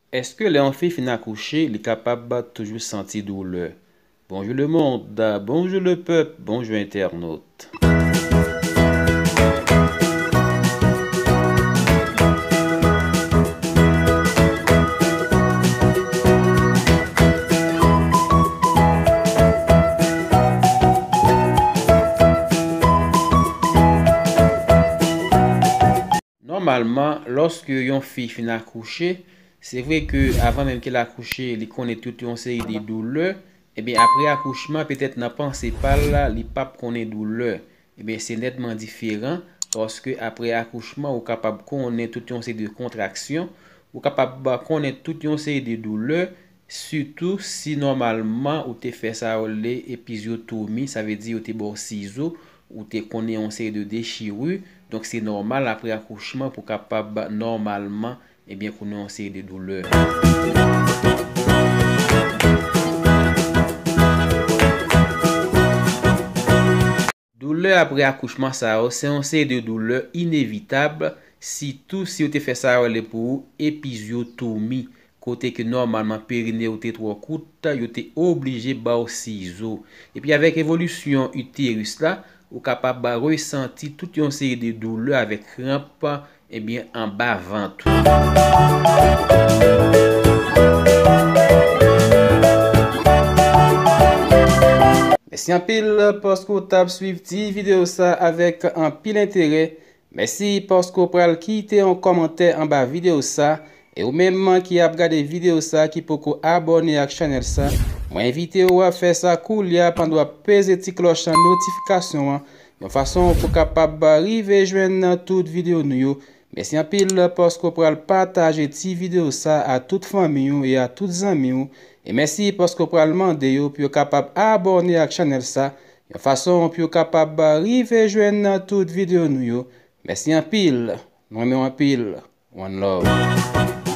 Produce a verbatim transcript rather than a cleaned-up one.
Èske lè yon fi fin akouche, li kapab toujou santi doulè? Bonjou lemonn, bonjou lepèp, bonjou entènot. Nòmalman, lòske yon fi fin akouche, se vre ke avan menm ke l akouche, li konnen tout yon seri de doulè, ebyen, apre akouchman, petèt nan panse pa l la, li p ap konnen doulè. Ebyen, se nètman diferan, paske apre akouchman, ou kapab konnen tout yon seri de kontraksyon, ou kapab konnen tout yon seri de doulè, sitou si nòmalman ou te fè sa yo rele epizyotomi, sa vle di yo te ba w sizo, ou te konnen yon seri de dechiri, donk se nòmal apre akouchman pou kapab nòmalman, ebyen, konnen yon seri de doulè. Doulè apre akouchman sa yo, se yon seri de doulè inevitab, sitou si yo te fè sa yo rele pou ou epizyotomi, kote ke nòmalman perine ou te twò kout, yo te oblije ba w sizo. Epi avèk evolisyon iteris la, ou kapab resanti tout yon seri de doulè avèk kranp, ebyen, anba vant ou. Mèsi anpil paske w t ap swiv ti videyo sa avèk anpil enterè. Mèsi paske w pral kite yon kòmantè anba videyo sa. E ou menm ki ap gade videyo sa ki poko abòne ak chanèl sa, mwen envite w a fè sa koulye a pandan w ap peze ti klòch notifikasyon an, yon fason pou kapab rive jwenn tout videyo nou yo. Mèsi anpil paske w pral pataje ti videyo sa a tout fanmi w e a tout zanmi w. E mèsi paske w pral mande yo pou yo kapab abòne ak chanèl sa, yon fason pou yo kapab rive jwenn tout videyo nou yo. Mèsi anpil. Nou renmen w anpil. One love.